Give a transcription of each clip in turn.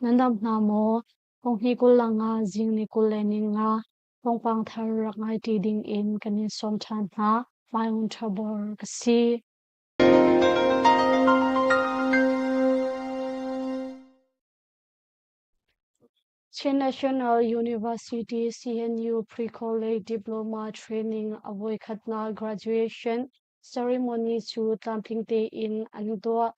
Nan dam hna maw? Honghni 25 zing ni 25 thawngpang thar rak ngai ṭi ding in kan in sawm ṭhan hna. Maiung Ṭhabor ka si. Chin National University CNU Pre-College Diploma Training a voikhatnak graduation ceremony cu tlamtling tein an tuah.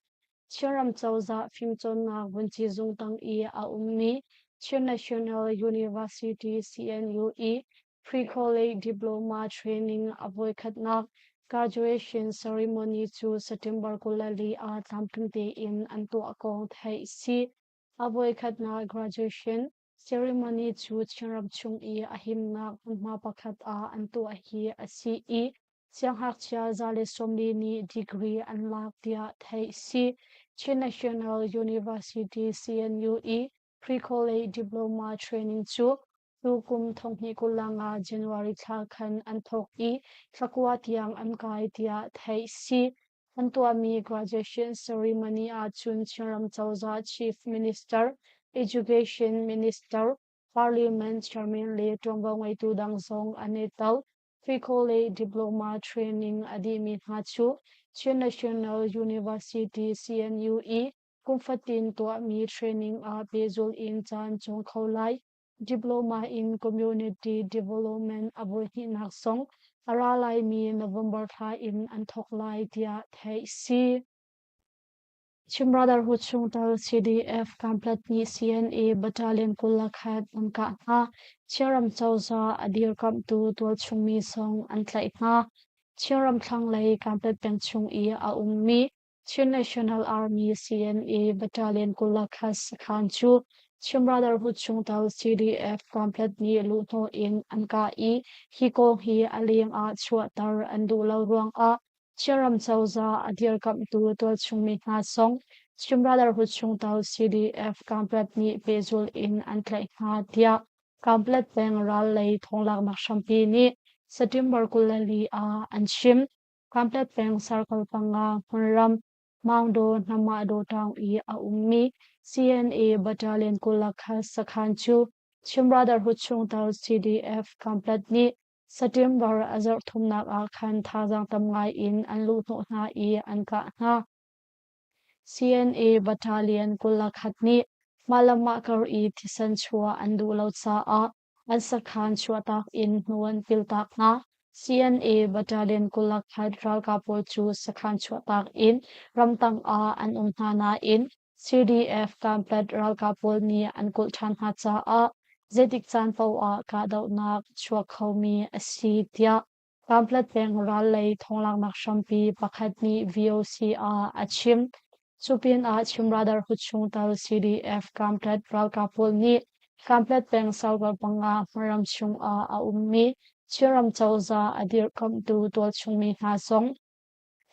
Chinram cozah fimcawnnak vunci zung tang i a ummi Chin National University CNU i Pre-College Diploma Training a voikhatnak graduation ceremony cu September 24 ah tlamtling tein an tuah kong theih si. A voikhatnak graduation ceremony cu Chinram chung i a himnak hmunhma pakhat ah an tuah hi a si i siangngakchia 140 nih degree an lak tiah theih si. Chin National University CNU i pre-college diploma training cu tukum 2025 January thla khan an thawk i thlakua tiang an kai tiah theih si. An tuahmi graduation ceremony ahcun Chinram cozah Chief Minister, Education Minister, Parliament Chairman le ṭuanvo ngeitu dang zong an i tel. Pre-college diploma training a dihmi hna cu Chin National University CNU i kum fatin tuahmi training ah pehzulh in caan cawng kho lai. Diploma in Community Development a voihnihnak zong a ra laimi November thla in an thawk lai tiah theih si. Chin Brotherhood chungtel CDF Kanpetlet nih CNA Battalion 21 an kah hna. Chinram cozah a dirkamhtu tualchungmi zong an tlaih hna. Chinram thlanglei Kanpetlet peng chung i a ummi Chin National Army CNA Battalion 21 sakhan cu Chin Brotherhood chungtel CDF Kanpetlet nih luhhnawh in an kah i hi kong hi a leng ah chuahter an duh lo ruangah Chinram cozah a dirkamhtu tualchungmi hna zong Chin Brotherhood chungtel CDF Kanpetlet nih pehzulh in an tlaih hna tiah Kanpetlet peng ral lei thawnglaknak hrampi nih September 24 ah an chim. Kanpetlet peng Circle panga hmunram Maungdaw Hnamahdaw town i a ummi CNA Battalion 21 sakhan cu Chin Brotherhood chungtel CDF Kanpetlet nih September a zarh thumnak ah khan thazaang tam ngai in an luhhnawh hna i an kah hna. CNA Battalion 21 nih mah le mah kar i thisen chuah an duh lo caah an sakhan chuahtak in hnu an piltak hna. CNA Battalion 21 ralkap pawl cu sakhan chuahtak in ramtang ah an um hna nain CDF Kanpetlet ralkap pawl nih an kulh ṭhan hna caah zeitik caan paoh ah kahdohnak a chuak khomi a si tiah Kanpetlet peng ral lei thawnglaknak hrampi pakhat nih VOC ah a chim. Cu pinah Chin Brotherhood chungtel CDF Kanpetlet ralkap pawl nih Kanpetlet peng Saural panga hmaram chungah a ummi Chinram cozah a dirhkamhtu tualchungmi hna zong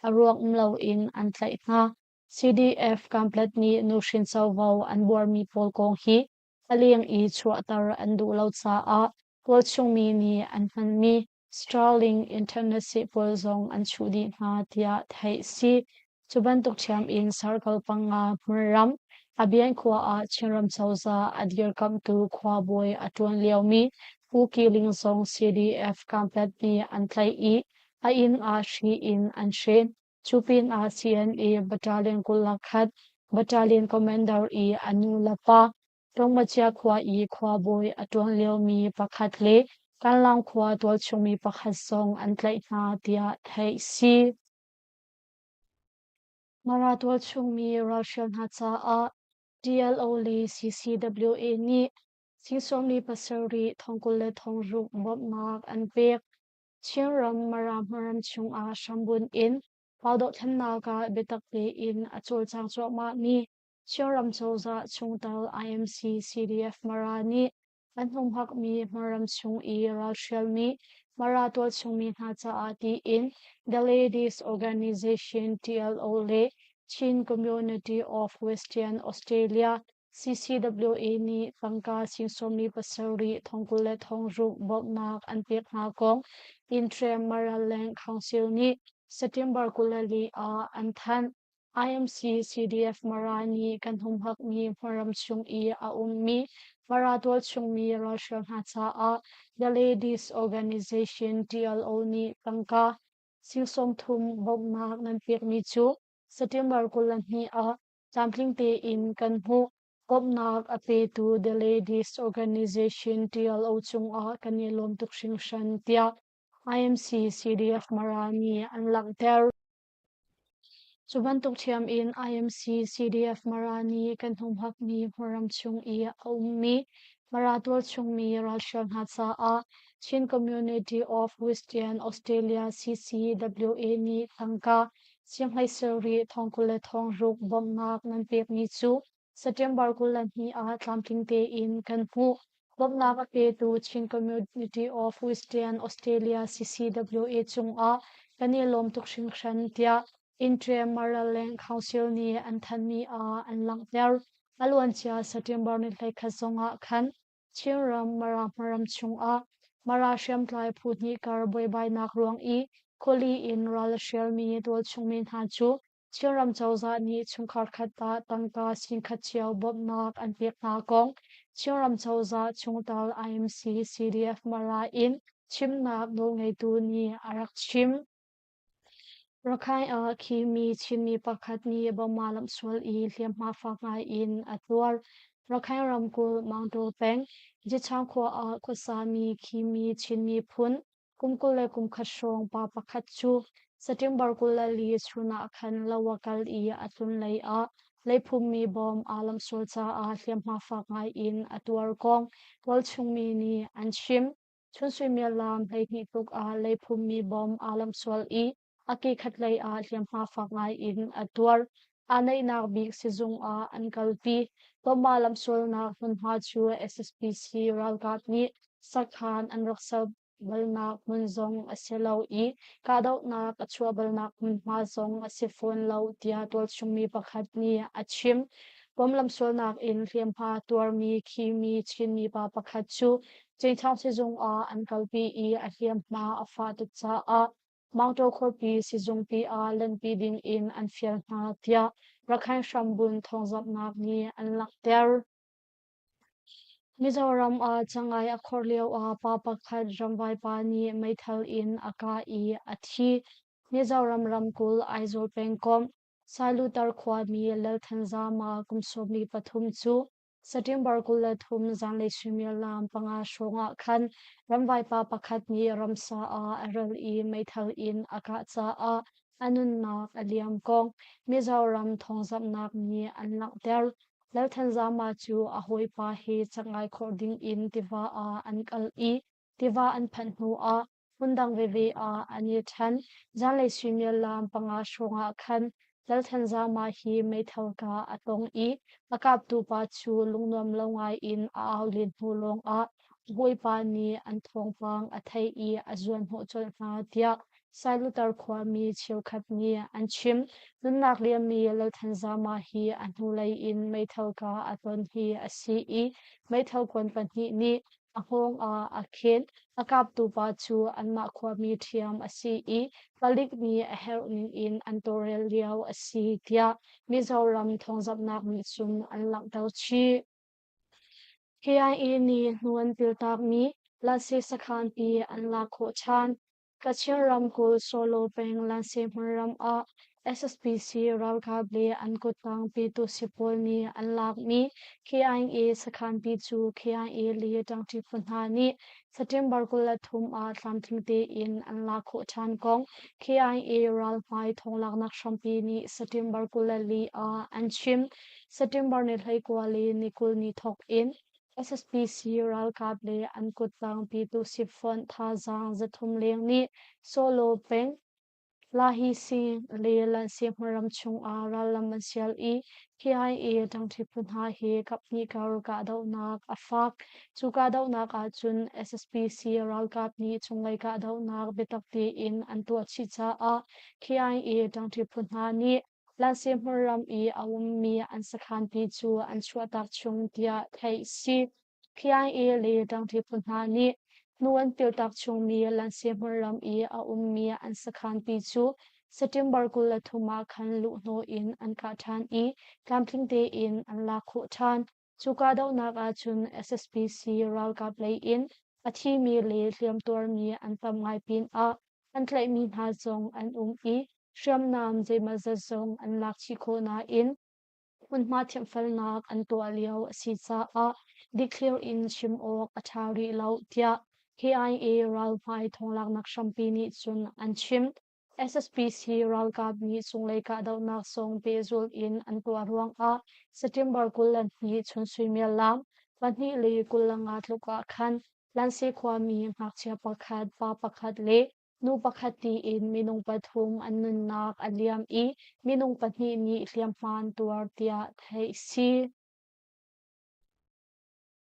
a ruak um loin an tlaih hna. CDF Kanpetlet nih nuhrin covo an buarmi pawl kong hi a leng i chuahter an duh lo caah tualchungmi nih an hmanmi Starlink internet seh pawl zong an chuh dih hna tiah theih si. Cu bantuk ṭhiam in Circle panga hmunram Abian khua ah Chinram cozah a dirkamhtu khuabawi a ṭuan liomi Pu Kiling zong CDF Kanpetlet nih an tlaih i a inn ah hri in an hren. Cu pinah CNA Battalion 21 Battalion Commander i a nu le pa Tongmachia khua i khuabawi a ṭuan liomi pakhat le Kanlang khua tualchungmi pakhat zong an tlaih hna tiah theih si. Mara tualchungmi ralhrial hna caah TLO le CCWA nih sing 47 26 bawmhnak an pek. Chinram Mara hmaram chungah hrambunh in pau dohthlennak ah biatak tein a cawlcang cuahmahmi Chinram cozah chungtel IMC CDF Mara nih an humhakmi hmaram chung i ralhrialmi Mara tualchungmi hna caah tiin The Ladies Organization TLO le Chin Community of Western Australia CCWA nih tangka sing 47 26 bawmhnak an pek hna kong Interim Maraland Council nih September 24 ah an thanh. IMC CDF Mara nih kan humhakmi hmaram chung i a ummi Mara tualchungmi ralhrial hna caah The Ladies Organization TLO nih tangka sing 30 bawmhnak nan pekmi cu September 22 ah tlamtling tein kan hmuh. Bawmhnak a petu The Ladies Organization TLO cungah kan i lawm tuk hringhran tiah IMC CDF Mara nih an langhter. Cu bantuk ṭhiam in IMC CDF Mara nih kan humhakmi hmunram chung i a ummi Mara tualchungmi ralhrial hna caah Chin Community of Western Australia CCWA nih tangka sianghleisarih thong 26 bawmhnak nan pekmi cu September 22 ah tlamtling tein kan hmuh. Bawmhnak a petu Chin Community of Western Australia CCWA cungah kan i lawm tuk hringhran tiah Interim Maraland Council nih an thanhmi ah an langhter. A luancia September ni 21 zongah khan Chinram Mara hmaram chungah Mara hriamtlai phu hnih kar buaibainak ruang i khuali in ral a hrialmi tualchungmi hna cu Chinram cozah nih chungkhar khat ah tangka singkhat cio bawmhnak an pek hna kong Chinram cozah chungtel IMC CDF Mara in chimnak nawlngeitu nih a rak chim. Rakhine ah khimi Chinmi pakhat nih Burma lamsual i hliamhma fak ngai in a tuar. Rakhine ramkulh Maungdaw peng Jichang khua ah khuasami khimi Chin miphun kum 21 hrawng pa pakhat cu September 24 chun ah khan lo a kal i a tlun lei ah leiphummi bom aa lamhsual caah hliamhma fak ngai in a tuar kong tualchungmi nih an chim. Chun suimilam 12 tluk ah leiphummi bom aa lamhsual i a ke khatlei ah hliamhma fak ngai in a tuar. Aa naihnak bik sizung ah an kalpi. Bom aa lamhsualnak hmunhma cu SSPC ralkap nih sakhan an rak ser balnak hmun zong a si lo i kahdohnak a chuah balnak hmunhma zong a si fawn lo tiah tualchungmi pakhat nih a chim. Bom lamsualnak in hliamhma tuarmi khimi Chinmi pa pakhat cu Cingthang sizung ah an kalpi i a hliamhma a fah tuk caah Maungtaw khuapi sizungpi ah lenpi ding in an fial hna tiah Rakhine hrambun thawngzamhnak nih an langhter. Mizoram ah cangai a khor lioah pa pakhat ramvaipa nih meithal in a kah i a thi. Mizoram ramkulh Aizawl pengkomh Sailutar khuami Lalthanzama kum 13 cu September 23 zanlei suimilam 5 hrawng ah khan ramvaipa pakhat nih ramsa ah a ral i meithal in a kah caah a nunnak a liam kong Mizoram thawngzamhnak nih an langhter. Lalthanzama cu a hawipa he cangai khawh dingin tiva ah an kal i tiva an phanh hnuah hmundang veve ah an i ṭhen. Zanlei suimilam 5 hrawngah khan Lalthanzama hi meithal kah a tong i a kaptu pa cu lungnuam lo ngaiin a au len hnu lawngah a hawipa nih an thawngpang a theih i a zuanhnawh colh hna tiah Sailutar khuami cheukhat nih an chim. Nunnak liammi Lalthanzama hi a hnulei in meithal kah a ton hi a si i meithal kuan pahnih nih a hngawng ah a khen. A kaptu pa cu anmah khuami ṭhiam a si i palik nih a herh ning in an tawlrel lio a si tiah Mizoram thawngzamhnak nih cun an langhter chih. KIA nih hnu an piltakmi Lansi sakhanpi an lak khawh ṭhan. Kachin ramkulh Solo peng Lansi hmunram ah SSPC ralkap le an kuttang pyituhsi pawl nih an lakmi KIA sakhanpi cu KIA le ṭangṭi phu hna nih September 23 ah tlamtling tein an lak khawh ṭhan kong KIA ralhmai thawnglaknak hrampi nih September 24 ah an chim. September ni 29 le ni 20 ni thawk in SSPC ralkap le an kuttang pyituhsi fonh thazaang 300 leng nih Solo peng Lahisi le Lansi hmunram chungah rallam an sial i KIA ṭangṭhi phu hna hi kaphnih kar kahdohnak a fak. Cu kahdohnak ahcun SSPC ralkap nih cunglei kahdohnak biatak tein an tuah chih caah KIA ṭangṭhi phu hna nih Lansi hmunram i a ummi an sakhanpi cu an chuahtak chung tiah theih a si. KIA le ṭangṭi phu hna nih hnu an piltak chungmi Lansi hmunram i a ummi an sakhanpi cu September 23 ah khan luhhnawh in an kah ṭhan i tlamtling tein an lak khawh ṭhan. Cu kahdohnak ahcun SSPC ralkap lei in a thimi le hliamtuarmi an tam ngai pinah an tlaihmi hna zong an um i hriamnam zeimawzat zong an lak chih khawh nain hmunhma thiamfelnak an tuah lio a si caah dikthlir in chim awk a ṭha rih lo tiah KIA ralhmai thonglaknak hrampi nih cun an chim. SSPC ralkap nih cunglei kahdohnak zong pehzulh in an tuah ruangah September 22 chun suimilam 2:25 tluk ah khan Lanse khuami ngakchia pakhat, pa pakhat le nu pakhat tiin minung pathum an nunnak a liam i minung pahnih nih hliamhma an tuar tiah theih a si.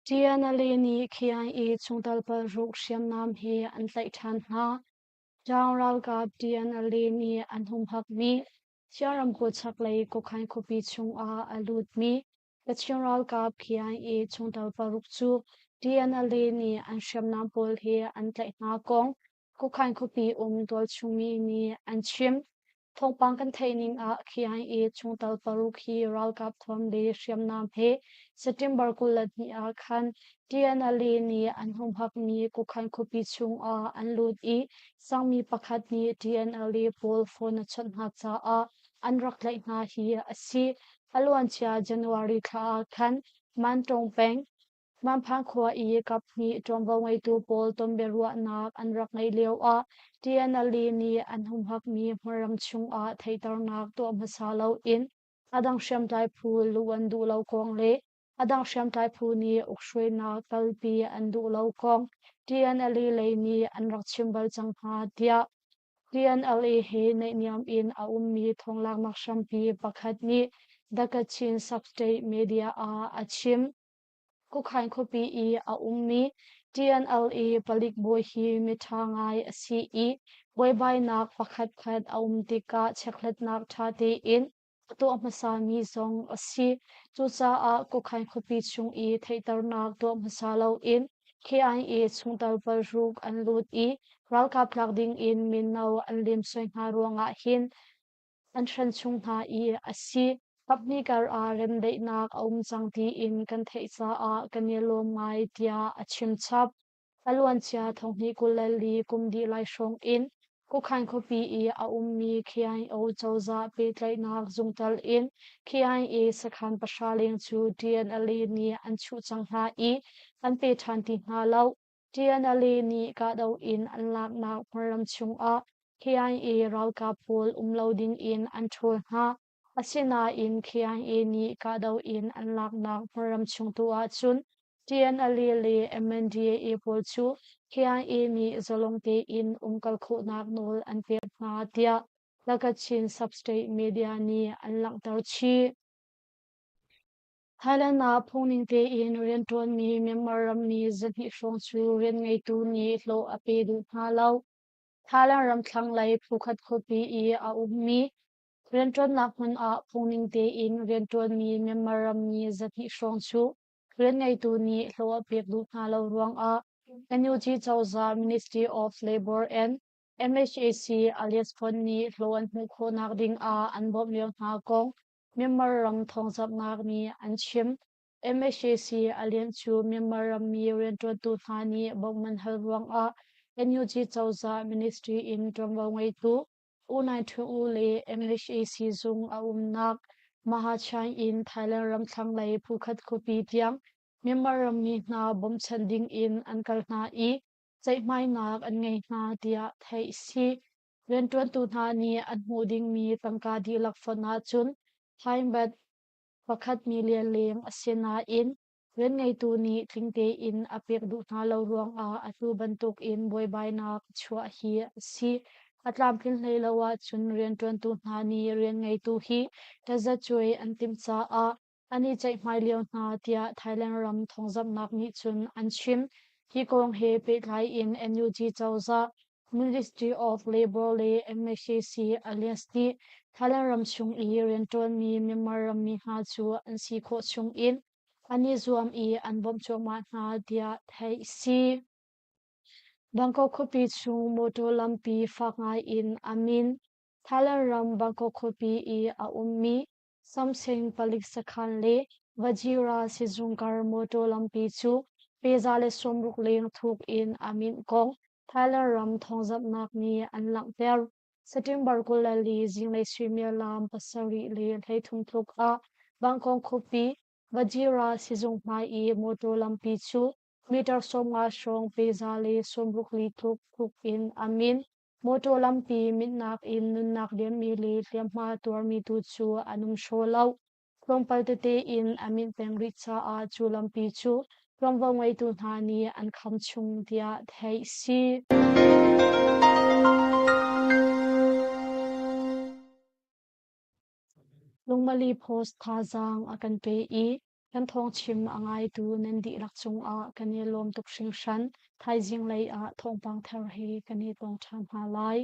TNLA nih KIA chungtel paruk hriamnam he an tlaih ṭhan hna. Ṭaung ralkap TNLA nih an humhakmi Chia ramkulh chaklei Kokhain khuapi chungah a lutmi Kachin ralkap KIA chungtel paruk cu TNLA nih an hriamnam pawl he an tlaih hna kong Kukhain khuapi um tualchungmi nih an chim. Thawngpang kan theih ning ah KIA chungtel paruk hi ralkap thuam le hriamnam he September 22 ah khan TNLA nih an humhakmi Kukhain khuapi chung ah an lut i sangmi pakhat nih TNLA pawl phone a chawnh hna caah an rak tlaih hna hi a si. A luancia January thla ah khan Mantong peng Mamphan khua i kaphnih ṭuanvo ngeitu pawl tonbiaruahnak an rak ngeih lioah TNLA nih an humhakmi hmunram chungah theihternak tuah hmasa loin a dang hriamtlai phu luh an duh lo kong le a dang hriamtlai phu nih ukhruainak kalpi an duh lo kong TNLA lei nih an rak chim bal cang hna tiah TNLA he naihniam in a ummi thonglaknak hrampi pakhat nih The Kachin Sub-State Media ah a chim. Kukhain khuapi i a ummi TNLA palik bawi hi miṭha ngai a si i buaibainak pakhatkhat a um tikah chekhlatnak ṭha tein a tuah hmasami zong a si. Cucaah Kukhain khuapi chung i theihternak tuah hmasa loin KIA chungtel paruk an lut i ralkap tlak dingin mino an lemsoi hna ruangah hin an hren chung hna i a si. Kaphnih kar ah remdaihnak a um cang tiin kan theih caah kan i lawm ngai tiah a chim chap. A luancia thonghnih 24 kum dih lai hrawng in Kukhain khuapi i a ummi KIO cozah pehtlaihnak zungtal in KIA sakhan pahra leng cu TNLA nih an chuh cang hna i an pe ṭhan ti hna lo. TNLA nih kahdoh in an laknak hmunram chungah KIA ralkap pawl um lo dingin an ṭhawl hna. Asinain KIA nih kahdoh in an laknak hmunram chung tu ahcun TNLA le MNDAA pawl cu KIA nih zalong tein umkal khawhnak nawl an pek hna tiah The Kachin Sub-State Media nih an langhter chih. Thailand ah phungning tein rianṭuanmi Myanmar rammi 200 hrawng cu rianngeitu nih hlawh a pe duh hna lo. Thailand ram thlanglei Phuket khuapi i a ummi rianṭuannak hmun ah phungning tein rianṭuanmi Myanmar rammi 200 hrawng cu rianngeitu nih hlawh a pek duh hna lo ruangah NUG cozah Ministry of Labor and MHAC alias fund nih hlawh an hmuh khawhnak ding ah an bawmh lio hna kong Myanmar ram thawngzamhnak nih an chim. MHAC a lian cu Myanmar rammi rianṭuantu hna nih bawmh hal ruangah NUG cozah ministry in ṭuanvo ngeitu U Naing Htun U le MHAC zung a umnak Mahachain in Thailand ram thlanglei Phuket khuapi tiang Myanmar rammi hna bawmchan ding in an kal hna i ceihmainak an ngei hna tiah theih a si. Rianṭuantu hna nih an hmuh dingmi tangka dihlak fonh ahcun Thai-baht pakhat million leng a si nain rianngeitu nih tling tein a pek duh hna lo ruangah atu bantukin buaibainak a chuah hi a si. A tlamtlin hlei lo ahcun rianṭuantu hna nih rianngeitu hi tazacuai an timh caah an i ceihmai lio hna tiah Thailand ram thawngzamhnak nih cun an chim. Hi kong he pehtlai in NUG cozah Ministry of Labor le MHAC Alliance nih Thailand ram chung i rianṭuanmi Myanmar rammi hna cu an si khawh chung in an i zuam i an bawmh cuahmah hna tiah theih a si. Bangkok khuapi chung motor lampi fak ngai in a min. Thailand ram Bangkok khuapi i a ummi Samsing palik sakhan le Vajira sizung kar mawṭaw lampi cu pe 160 leng thuk in a minh kong Thailand ram thawngzamhnak nih an langhter. September 24 zinglei suimilam 7:33 tluk ah Bangkok khuapi Vajira sizung hmai i mawṭaw lampi cu meter 50 hrawng pe 164 tluk thuk in a min. Mawṭaw lampi minhnak in nunnak liammi le hliamhma tuarmi tu cu an um hraw lo. Tlawmpal tete in a minh peng rih caah cu lampi cu ṭuanvo ngeitu hna nih an kham chung tiah theih si. Lungmali Post thazaang a kan pe i kan thawngchim a ngaitu nan dihlak cungah kan i lawm tuk hringhran. Thaizing lei ah thawngpang thar he kan i tong ṭhan hna lai.